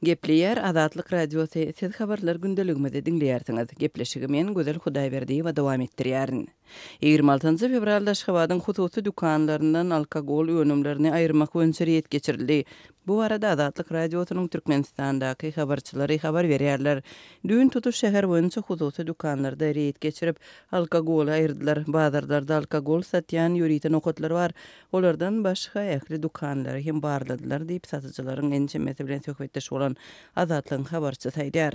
Gepleýär Azatlyk Radiosy, Siz Habarlar gündeligimizi diňleýärsiňiz. Gepleşigi men, Gözel Hudaýberdiýewa dowam etdirýärin. 26 fewralda Aşgabadyň hususy dükanlaryndan alkogol önümlerini aýyrmak boýunça reýd geçirildi. Bu barada Azatlyk Radiosynyň Türkmenistandaky habarçylary habar berýärler. Düýn tutuş şäher boýunça hususy dükanlarda reýd geçirip, alkogoly aýyrdylar. Bazarlarda alkogol satýan ýörite nokatlar bar. Olardan başga ähli dükanlary hem barladylar diýip, satyjylaryň ençemesi bilen söhbetdeş bolan Azatlygyň habarçysy aýdýar.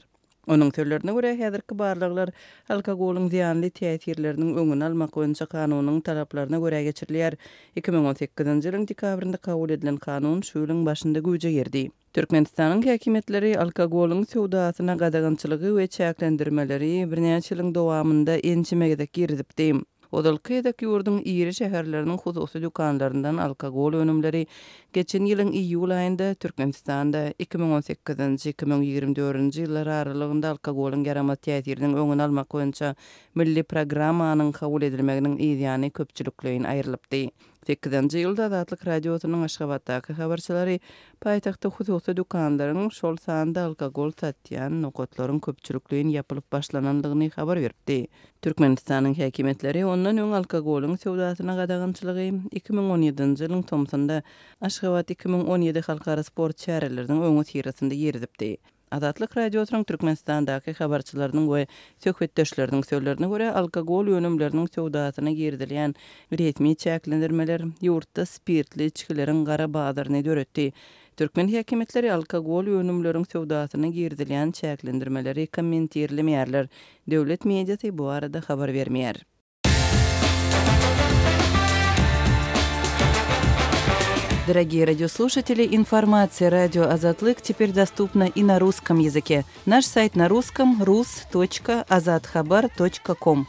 Onuň sözlerine görä, häzirki barlaglar alkogolyň zyýanly täsirleriniň öňüni almak boýunça kanunyň talaplaryna görä geçirilýär. 2018-nji ýylyň dekabrynda kabul edilen kanun şu ýylyň başynda güýje girdi. Türkmenistanyň häkimiýetleri alkogolyň söwdasyna gadagançylygy we çäklendirmeleri birnäçe ýylyň dowamynda ençeme gezek girizipdi. Ozalky gezek ýurduň iri şäherleriniň hususy dükanlaryndan alkogol önümleri geçen ýylyň iýul aýynda Türkmenistanda 2018-nji, 2024-nji ýyllar aralygynda alkogolyň ýaramaz täsiriniň öňüni almak boýunça milli programmanyň kabul edilmeginiň yzýany köpçülikleýin aýrylypdy. Sekizinji iýulda Azatlyk Radiosynyň Aşgabatdaky habarçylary paýtagtda hususy dükanlaryň, şol sanda alkogol satýan nokatlaryň köpçülikleýin ýapylyp başlanandygyny habar beripdi. Türkmenistanyň häkimiýetleri ondan öň alkogolyň söwdasyna gadagançylygy 2017-nji ýylyň tomsunda Aşgabat 2017 halkara sport çäreleriniň öňüsyrasynda girizipdi. Azatlyk Radiosynyň Türkmenistandaky habarçylarynyň we söhbetdeşleriniň sözlerine görä, alkogol önümleriniň söwdasyna girizilýän resmi çäklendirmeler ýurtda spirtli içgileriň gara bazaryny döretdi. Türkmen häkimiýetleri alkogol önümleriň söwdasyna girizilýän çäklendirmeleri kommentirlemeýärler, döwlet mediasy bu barada habar bermeýär. Дорогие радиослушатели, информация радио Азатлык теперь доступна и на русском языке. Наш сайт на русском rus.azathabar.com.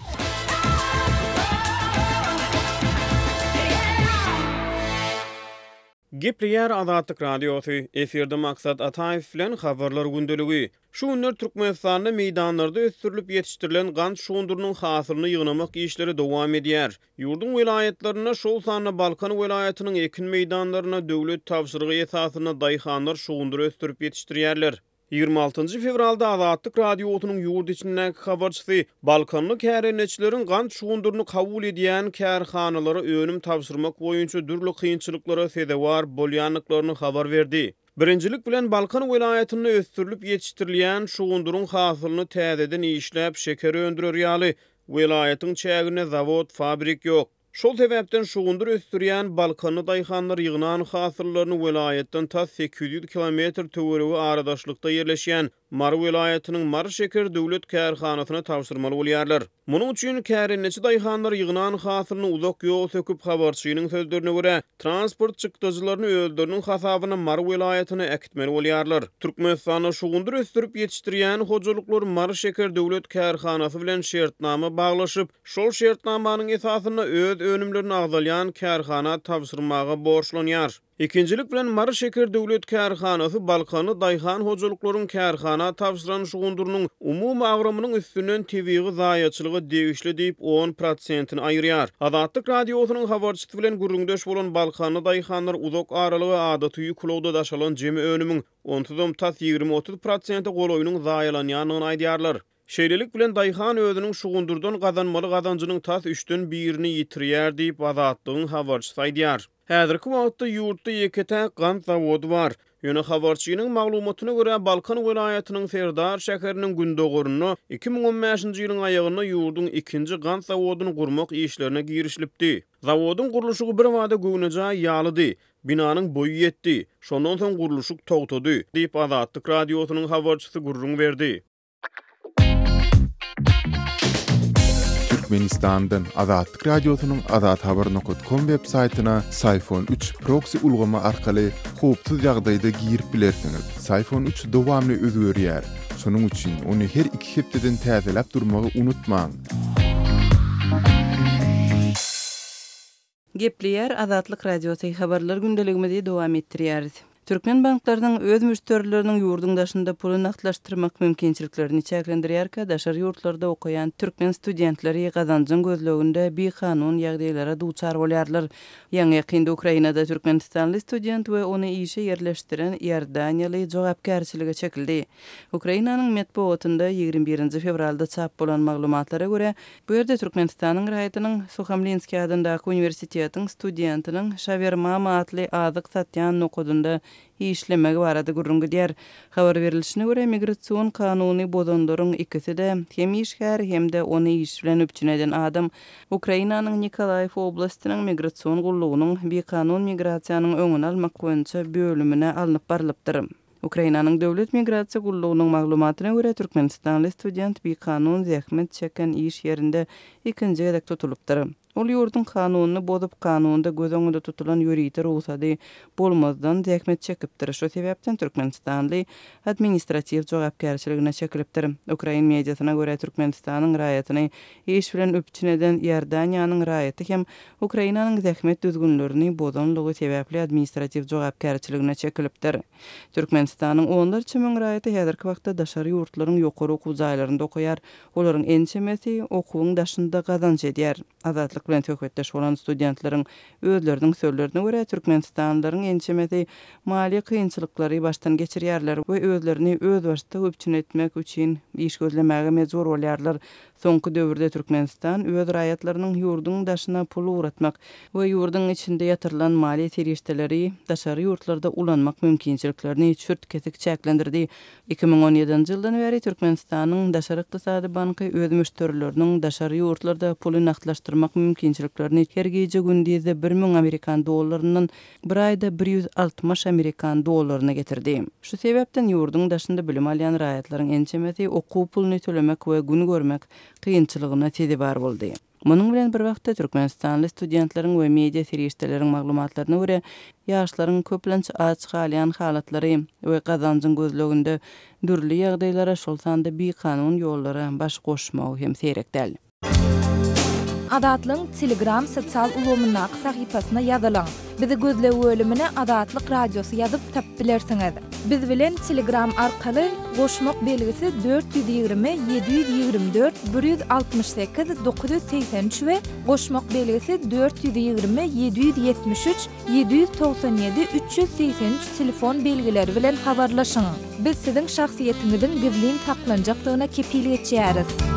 Gepleýär Azatlyk Radiosy, efirde Maksat Ataýew bilen Habarlar gündeligi. Şu günler Türkmenistanda meýdanlarda ösdürilip ýetişdirilen gant şugundyrynyň hasylyny ýygnamak işleri dowam edýär. Ýurduň welaýatlarynda, şol sanda Balkan welaýatynyň ekin meýdanlarynda döwlet tabşyrygy esasynda daýhanlar şugundyr ösdürip ýetişdirýärler. 26 fewralda Azatlyk Radiosynyň ýurt içindäki habarçysy balkanly kärendeçileriň gant şugundyryny kabul edýän kärhanalara önüm tabşyrmak boýunça dürli kynçylyklara sezewar bolýandyklaryny habar berdi. Birinjilik bilen Balkan welaýatynda ösdürilip ýetişdirilýän şugundyryň hasylyny täzeden işläp şeker öndürer ýaly welaýatyň çäginde zawod-fabrik ýok. Şol sebäpden şugundyr ösdürýän balkanly daýhanlar ýygnan hasyllaryny welaýatdan tas 800 kilometr töweregi aradaşlykda ýerleşýän Mary welaýatynyň Mary şeker döwlet kärhanasyna tabşyrmaly bolýarlar. Munuň üçin kärendeçi daýhanlar ýygnan hasylyny uzak ýol söküp, habarçynyň sözlerine görä, transport çykdajylaryny özleriniň hasabyna Mary welaýatyna äkitmeli bolýarlar. Türkmenistanda şugundyr ösdürip ýetişdirýän hojalyklar Mary şeker döwlet kärhanasy bilen şertnama baglaşyp, Şol şertnamanyň esasynda öz önümlerini agzalýan kärhana tabşyrmaga borçlanýar. Ikinjilik bilen Mary şeker döwlet kärhanasy balkanly daýhan hojalyklaryň kärhana tabşyran şugundyrynyň umumy agramynyň üstünden tebigy zaýaçylyga degişli diýip on prosentini aýyrýar. Azatlyk Radiosynyň habarçysy bilen gürrüňdeş bolan balkanly daýhanlar uzak aralyga adaty ýük ulagda daşalan jemi önümiň onsuzam tas ýigrimi-otuz prosente golaýynyň zaýalanýandygyny aýdýarlar. Şeýlelik bilen, daýhan özüniň şugundyrdan gazanmaly gazanjynyň tas üçden birini ýitirýär diýip, Azatlygyň habarçysy aýdýar. Häzirki wagtda ýurtda ýeke-täk gant zawody bar. Ýöne habarçynyň maglumatyna görä, Balkan welaýatynyň Serdar şäheriniň gündogarynda 2015-nji ýylyň aýagynda ýurduň ikinji gant zawodyny gurmak işlerine girişilipdi. Zawodyň gurluşygy birbada göwnejaý ýalydy. Binanyň boýy ýetdi. Şondan soň gurluşyk togtady, diýip, Azatlyk Radiosynyň habarçysy gürrüň berdi. Türkmenistandan Azatlyk Radiosynyň azathabar nokat kom web saýtyna Syfon 3 proksi ulgamy arkaly howpsuz ýagdaýda girip bilersiňiz. Syfon 3 dowamly özgerýär. Şonuň üçin ony her iki hepdeden täzeläp durmagy unutmaň. Gepleýär Azatlyk Radiosy, Habarlar gündeligimizi dowam etdirýäris. Türkmen banklarynyň öz müşderileriniň ýurduň daşynda puly nagtlaşdyrmak mümkinçiliklerini çäklendirýärkä, daşary ýurtlarda okaýan türkmen studentleri gazanjyň gözleginde bikanun ýagdaýlara duçar bolýarlar. Ýaňy-ýakynda Ukrainada türkmenistanly student we ony işe ýerleşdiren iordaniýaly jogapkärçilige çekildi. Ukrainanyň metbugatynda 21 nji fewralda çap bolan maglumatlara görä, bu ýerde Türkmenistanyň raýatynyň Suhomlinskiý adyndaky uniwersitetiň studentiniň Şawermama atly azyk satýan nokadynda işlemegi barada gürrüň gidýär. Habar berlişine görä, migrasion kanuny bozanlaryň ikisi-de, hem işgär, hem-de ony iş bilen üpjün eden adam Ukrainanyň Nikolaýew oblastynyň migrasion gullugynyň bikanun migrasiýanyň öňüni almak boýunça bölümine alnyp barlypdyr. Ukrainanyň Döwlet migrasiýa gullugynyň maglumatyna görä, türkmenistanly student bikanun zähmet çeken iş ýerinde ikinji gezek tutulypdyr. Ol ýurduň kanunyny bozup, kanunda göz öňünde tutulan ýörite rugsady bolmazdan zähmet çekipdir. Şu sebäpden türkmenistanly administratiw jogapkärçiligine çekilipdir. Ukrain mediasyna görä, Türkmenistanyň raýatyny iş bilen üpjün eden Iordaniýanyň raýaty hem Ukrainanyň zähmet düzgünlerini bozanlygy sebäpli administratiw jogapkärçiligine çekilipdir. Türkmenistanyň onlarça müň raýaty häzirki wagtda daşary ýurtlaryň ýokary okuw jaýlarynda okaýar. Olaryň ençemesi okuwyň daşynda gazanç edýär. Azatlyk bilen söhbetdeş bolan studentleriň özleriniň sözlerine görä, türkmenistanlylaryň ençemesi maliýe kynçylyklary başdan geçirýärler we özlerini özbaşdak üpjün etmek üçin iş gözlemäge mejbur bolýarlar. Soňky döwürde Türkmenistan öz raýatlarynyň ýurduň daşyna pul ugratmak we ýurduň içinde ýatyrylan maliýe serişdeleri daşary ýurtlarda ulanmak mümkinçiliklerini çürt-kesik çäklendirdi. 2017-nji ýyldan bäri Türkmenistanyň Daşary ykdysady banky öz müşderileriniň daşary ýurtlarda puly nagtlaşdyrmak mümkinçiliklerini her gije-gündizde 1000 amerikan dollaryndan bir aýda 160 amerikan dollaryna getirdi. Şu sebäpden ýurduň daşynda bilim alýan raýatlaryň ençemesi okuw puluny tölemek we gün görmek kynçylygyna sezewar boldy. Munuň bilen bir wagtda, türkmenistanly studentleriň we media serişdeleriň maglumatlaryna görä, ýaşlaryň köplenç aç galýan halatlary we gazanjyň gözleginde dürli ýagdaýlara, şol sanda bikanun ýollara baş goşmagy hem seýrek däl. Azatlygyň Telegram sosial ulgamyndaky sahypasyna ýazylyň. Bizi gözleg bölümine Azatlyk Radiosy ýazyp tapyp bilersiňiz. Biz bilen Telegram arkaly goşmak belgisi 420 724 168 983 we goşmak belgisi 420 773 797 383 telefon belgileri bilen habarlaşyň. Biz siziň şahsyýetiňiziň gizlin saklanjakdygyna kepil geçýäris.